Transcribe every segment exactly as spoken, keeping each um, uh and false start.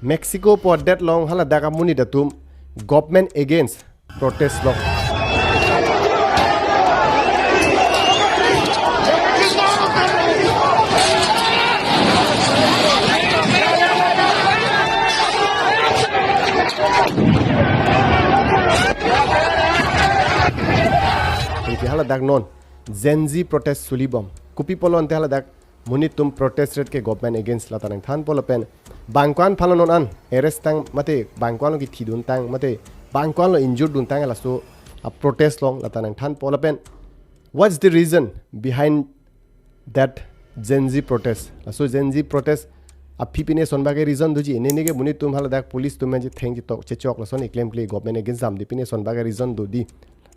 Mexico pu adet along haladak amonit atum government against protest lo. Anke haladak non Gen Z protest suli bom. Kopi pulo ante haladak monit atum protest ret ke government against la ta nangthanpo lapen bangko-an aphan lo non an arrest tang mate bangko-an lo kithi dun tang mate bangko-an lo injure dun tang laso a protest along la ta nangthanpo lapen what's the reason behind that Gen Z protest? Laso Gen Z protest aphi pine son bage reason doji, nene ke monit atum haladak police atum pen chetheng chetok chechok lason eklem kle government against damde pine son bage reason dodi.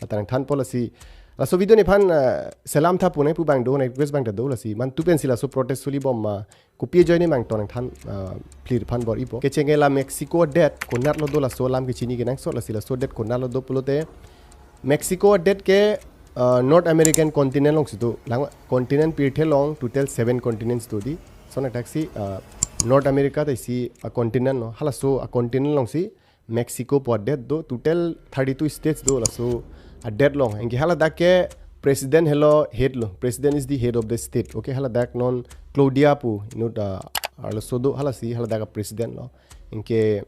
La ta nangthanpo lasi. Laso video nephan, uh, selam tha pu nangpu abang do, nang request abang ta do lasi. Mantu pensi laso protest suli bom ma, kopi ajoine abang ta nangthan, uh, clear aphan bor-ipo. Kecheng ke la Mexico adet konat lo do laso alam kechini kenangsot lasi laso adet konat lo do pulote. Mexico adet ke, uh, North American continent alongsi do. Lang continent pirthe along total seven continents dodi. Lason athak si, uh, North America ta isi a continent lo. Halaso a continent alongsi Mexico pu adet do, total thirty-two states do laso adet along. Anke haladak ke president helo head lo. President is the head of the state. Okay, haladak non Claudia pu inut, uh, arloso do, halasi haladak a president lo. Anke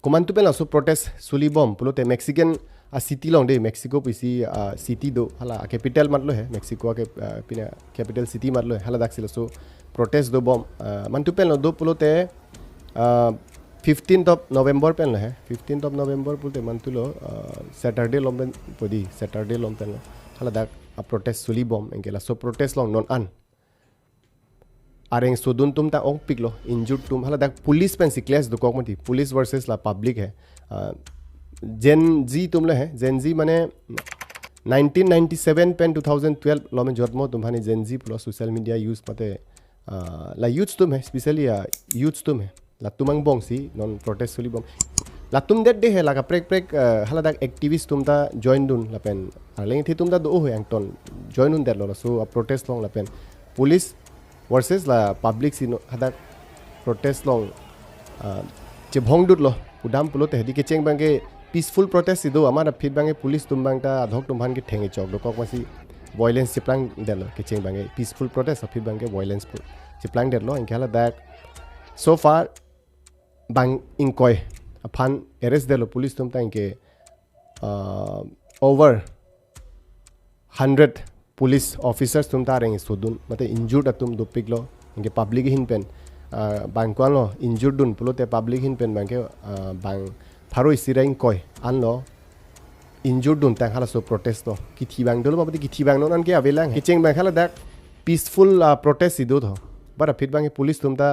komantu pen laso protest suli bom pulote Mexican a city along de, Mexico pu isi, uh, city do, hala capital matlo he, Mexico a cap-, uh, pine capital city matlo he, haladak si laso protest do bom, uh, mantu pen lo do pulote, uh, fifteenth of November pen lo he, fifteenth of November pulote mantu lo, uh, Saturday along pen podi, Saturday along pen lo. Haladak a protest suli bom, anke laso protest along non an areng sodun atum ta ongpik lo, injured atum, haladak police pensi clash dokok mati, police versus la public he. Uh, Gen Z atum le he, Gen Z mane nineteen ninety-seven pen two thousand twelve lo men jotmo atum hani Gen Z pulo social media use mate, uh, la youth atum he, specially, uh, youth atum he. Latum angbongsi non protest suli bom. Latum det de he la kaprek prek, eh, haladak activist atum ta join dun lapen arleng the atum ta do he angton join dun det lo laso a protest along lapen police versus la public si non hadak protest along, ah, chebhong dut lo pudam pulote hedi kecheng abang ke peaceful protest si do amat aphi abang ke police atum abang ta adhok atum aphan ketheng chok dokok masi violence cheplang det lo kecheng abang ke peaceful protest aphi abang ke violence pu-, cheplang det lo anke haladak so far bang ingkoi aphan arrest det lo police atum ta anke, uh, over hundred police officers atum ta areng sodun mate injured atum dopik lo anke public ahin pen, uh, bang ko-an lo injured dun pulote public ahin pen abang ke, uh, bang pharo isi ra ingkoi an lo injured dun tang halaso protest lo kithi abang dolo mate kithi abang non anke avelang kecheng abang haladak peaceful, uh, protest si do tho. But aphi abang ke police atum ta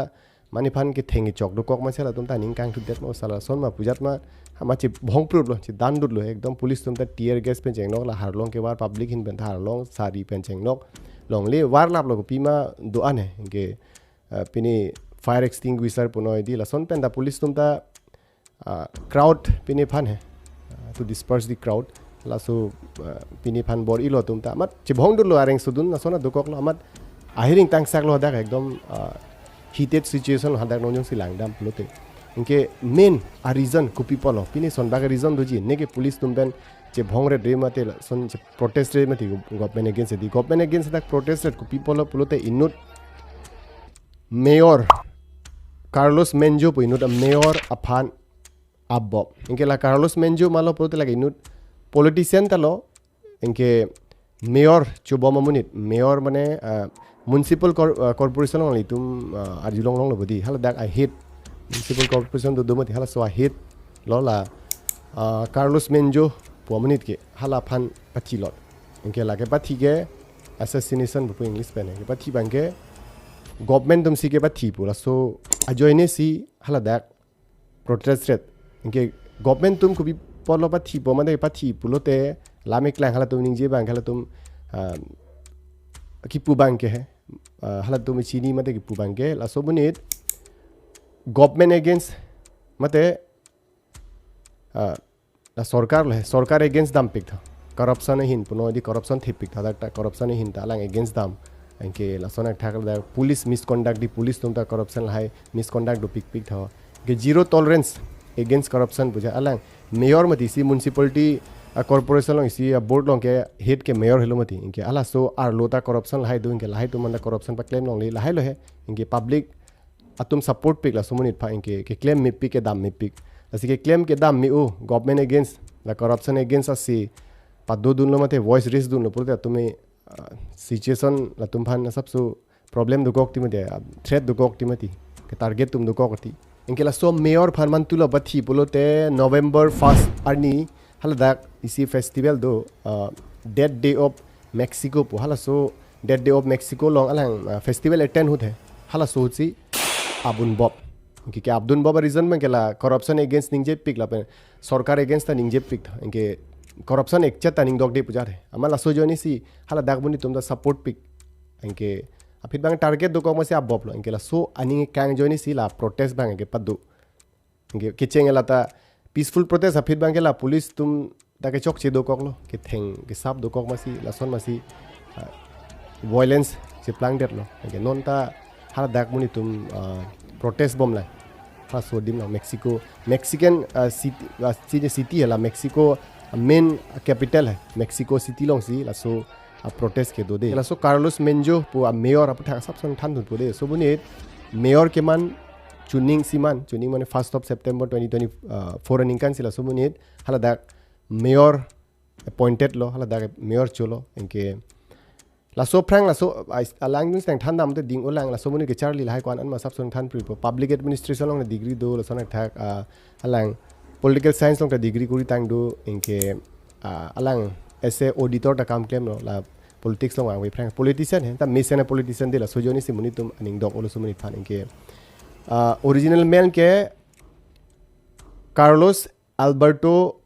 mani aphan ketheng chok dokok masi latum ta aning kangthudetmo sala son ma pujat ma hama chebhong prut lo chedan dut lo ekdom police atum ta tear gas pen chengnok la harlong kevar public ahin pen ta harlong sari pen chengnok longle varlap lo kopi ma do-an he anke, eh, pini fire extinguisher punoi di lason pen ta police atum ta ah, crowd pini aphan he, ah, to disperse the crowd. Laso, ah, pini aphan bor-ilo atum ta amat chebhong dut lo areng sodun lason adokok lo amat ahiring tangsak lo hadak ekdom, ah, heated situation lo hadak nonjong si langdam pulote. Anke main a reason kopi pulo pini son bag a reason doji neke police atum pen chebhong ret re mate lason che protest re mate government against di government against dak protest ret kopi pulo pulote inut Mayor Carlos Menjo pu inut a mayor aphan abop. Anke la Carlos Menjo malo pulote lake inut politician ta lo. Anke mayor chobom amonit. Mayor mane, ah, municipal cor-, ah, corporation along itum, ah, arjulong long lo bodi. Haladak a head municipal corporation do do mati halaso a head lo la, ah, Carlos Menjo pu amonit ke hala aphan pathi lot. Anke lake pathi ke assassination pu English pen. Anke pathi abang ke government atum si kepathi pu laso ajoine si haladak protest ret. Anke government atum kopi pulo pathi pu mane pathi pulote lam eklang halatum ningje abang halatum, ah, kipu abang ke he. Ah, halatum chini mate kipu abang ke laso amonit government against mate, ah, la sorkar lo he, sorkar against dampik tha. Corruption ahin punoi di corruption thepik tha, dak ta corruption ahin ta alang against dam. Anke lason athak la police misconduct di police atum ta corruption lahai misconduct dopikpik tha. Ke zero tolerance against corruption pu ajat alang mayor mati, isi municipality, ah, corporation along, isi, ah, board along ke head ke mayor helo mati. Anke halaso arlo ta corruption lahai do, anke lahai atum anta corruption paklem longle, lahai lo he. Anke public atum support pik laso amonit aphan, anke keklem mepik kedam mepik. Lasi keklem kedam me-o, government against, la corruption against asi padodunlo mate voice raise dunlo pulote atum e, ah, situation latum aphan asapso problem dokok ti mati, ah, threat dokok ti mati, ke target atum dokok ti. Anke laso mayor aphan mantulo pathi pulote November first arni haladak isi festival do, ah, Dead Day of Mexico pu, halaso Dead Day of Mexico along alang, ah, festival attend ahut he. Halaso ahut si abun bop. Anke ke abdun bop a reason abang ke la corruption against ningjepik lapen sorkar against ta ningjepik tha. Anke corruption ekchet ta ning dokde pu ajat he. Amat laso ajoine si haladak amonit atum ta support pik. Anke aphi abang target dokok masi abop lo. Anke laso aning kang ajoine si la protest abang anke pado. Anke kecheng la ta peaceful protest, aphi abang ke la police atum ta kechokche dokok lo, ketheng kesap dokok masi, lason masi, ah, violence cheplang detlo. Anke non ta haladak amonit atum, ah, protest bom la. Halaso adim la Mexico, Mexican, ah, city, ah, city, city la Mexico, ah, main capital he, Mexico City along si laso, ah, protest kedo de. Laso Carlos Menjo pu a mayor aphuthak asapson thandun pu de. Laso amonit mayor keman chuning si man, chuning mane first of September twenty twenty-four aningkan si laso amonit haladak mayor appointed lo, haladak mayor cholo. Anke laso aphrang laso, ais-, alang dun sitang thandam te ding-o lang, laso amonit kecharli lahai ko-an an ma asapson than pripo. Public administration along ta degree do, lason athak, ah, alang political science along ta degree kori tang do, anke, ah, alang as a auditor ta kam klemlo, la politics along vangve aphrang. Politician he, ta mesen a politician de, laso ajoine si amonit atum aning dok-o laso amonit aphan. Anke, ah, original mayor ke Carlos Alberto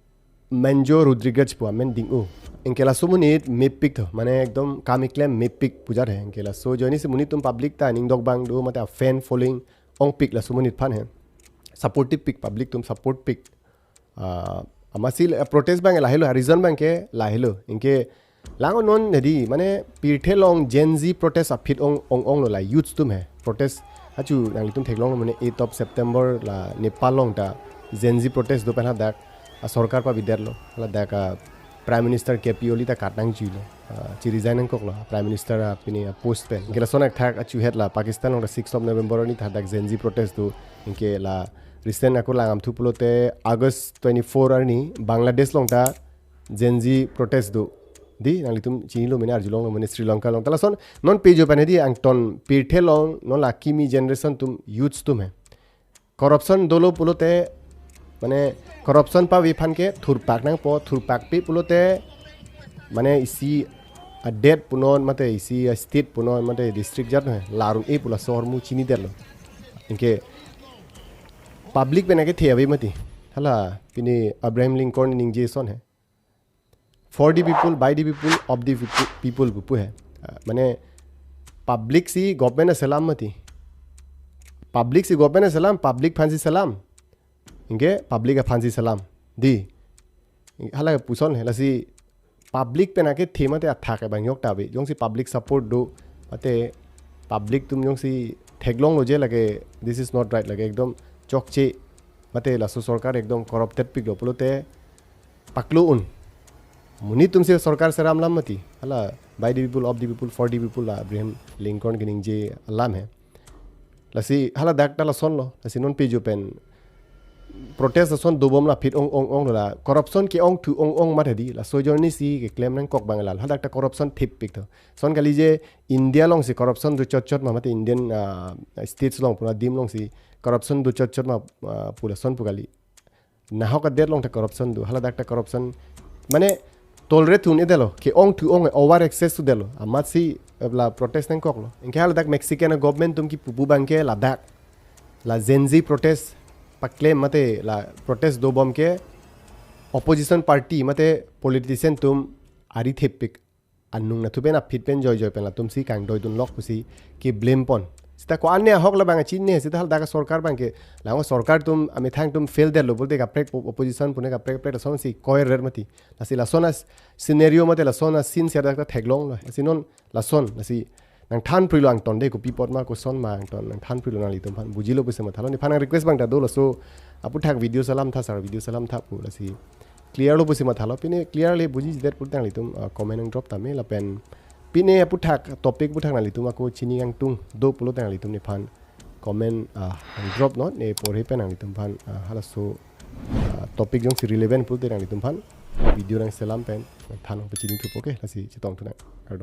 Menjo Rodriguez pu amen ding-o. Anke laso amonit mepik tho, mane ekdom kam keklem mepik pu ajat he. Anke laso ajoine si amonit atum public ta aning dok abang do mate a fan following ongpik laso amonit aphan he. Supportive pik, public atum support pik. Ah, amatsi, eh, protest abang lahelo, a reason abang ke lahelo. Anke lang non nedi, mane pirthe along Gen Z protest aphi ong, ong, onglo la youths atum he. Protest achu nanglitum theklonglo mane eighth of September la Nepal along ta Gen Z protest do pen hadak, ah, sorkar pavidetlo. Haladak, ah, Prime Minister K P Oli ta kat nangjuilo. Ah, chi resign nangkoklo Prime Minister, ah, pini, ah, post pen. Anke lason athak achu het la Pakistan along ta sixth of November arni ta hadak Gen Z protest do. Anke la recent ako langdamthu pulote August twenty-four arni Bangladesh along ta Gen Z protest do. Di, nanglitum chinilo mene, arjulonglo mene, Sri Lanka along. Ta lason non pejo pen di, angton pirthe along non la kimi generation atum, youths atum he. Corruption dolo pulote, mane corruption pave aphan ke thurpak nangpo, thurpakpe pulote, mane isi a det punon mate isi a state punon mate district ajat he, la arum-e pu laso ahormu chinidetlo. Anke public pen akethe ave mati. Hala pini Abraham Lincoln ningje ason he. For the people, by the people, of the people, people pupu he. Ah, mane public si government aselam mati. Public si government aselam, public aphan si selam. Anke public aphan si selam. Di. Hala puson he, lasi public pen akethe mate athak abang yok ta ave. Jongsi public support do mate public atum jongsi theklonglo je lake this is not right, lake ekdom chokche mate laso sorkar ekdom corrupted piklo pulote paklo un. Monit atum si sorkar seram lam mati. Hala by the people, of the people, for the people la Abraham Lincoln keningje alam he. Lasi haladak ta lasonlo. Lasi non pejo pen protest ason dobom la aphi ong ong onglo la. Corruption ke-ongthu ong ong mati di. Laso ajoine si keklem nangkok abang la. Hadak ta corruption thip pik tho. Lason kali je India along si corruption do chot chot ma mate Indian, ah, states along pura adim along si corruption do chot chot ma, ah, pu lason pu kali. Nahok adet along ta corruption do, haladak ta corruption. Mane tolerate thu un-edetlo, ke-ongthu ong, over excess thu detlo. Amatsi, eh, la protest nangkoklo. Anke haladak Mexican government atum kipupu abang ke ladak. La Gen Z protest paklem mate la protest dobom ke opposition party mate politician atum ari thip pik. Anung nathu pen aphi pen joijoi pen latum si kangdoidun lok pusi ke-blame pon. Seta ko-an ne ahok labang achin ne, seta haladak asorkar abang ke, lang asorkar atum amethang atum fail detlo pulote kaprek po-, opposition pune kaprek kaprek lason si koirer mati. Lasi lason a-scenario mate lason a-scene si hadak ta theklonglo. Lasi non lason, lasi nangthan prilo angton de, kopi apot ma, koson ma angton nangthan prilo nanglitum aphan bujilo pusi mathalo. Nephan nang request abang ta do, laso aputhak video selam tha sir, video selam tha pu, lasi clear lo pusi mathalo. Pine clearly bujijedet pulote nanglitum, ah, comment nang drop tame, lapen pine aputhak topic aputhak nanglitum ako chini kangtung do pulote nanglitum nephan comment, ah, nang drop non, ne porhe pen nanglitum aphan, ah, halaso, ah, topic jongsi relevant pulote nanglitum aphan video nang selam pen nangthan nang pachini thupo ke, lasi chetong thu nang.